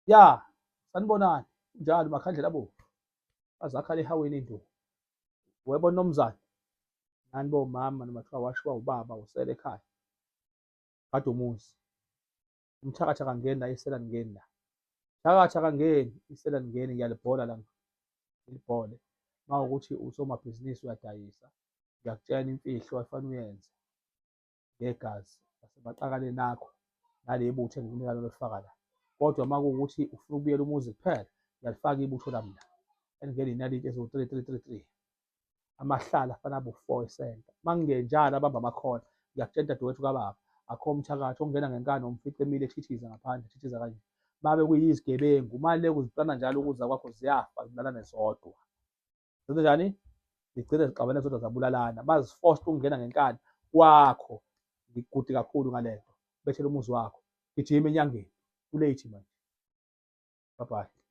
Ya, sanibonani. Njalo makhandlela abovu. Azakhala ehaweni induku. Webo nomzane. Nani bomama noma kuthiwa washiwa ubaba usele ekhaya. Gada umuzi. Umthakathi akangeni la isela lingeni la. Thakathi akangeni isela lingeni ngiyalibhola la. Ngilibhole. Mawukuthi usomabhizinisi uyadayisa. Ngiyakutshela imfihlo afanele uyenze. Ngegazi lasemaqakaleni akho nale butho engikunika lona olifaka la. Kodwa uma kuwukuthi ufuna ukubuyela umuzi kuphela, ngiyalifaka ibutho lami la elingena inaliti eziwu-three three three three amahlala afana abu-four esenta. Uma kungenjalo abamba amakhona, ngiyakutshela dadewethu kababa, akho umthakathi ongena ngenkani umfice emile ethithiza ngaphandle, ethithiza kanje. Mabe kuyizigebengu, uma le kuziplana njalo ukuza kwakho ziyafa zibulalane zodwa. Zenze njani? Zigcine zixabene zodwa zabulalana. Bazifosta ukungena ngenkani kwakho. Ngikude kakhulu ngale nto. Bethela umuzi wakho. Gijima enyangeni. Kulate manje. Bye bye.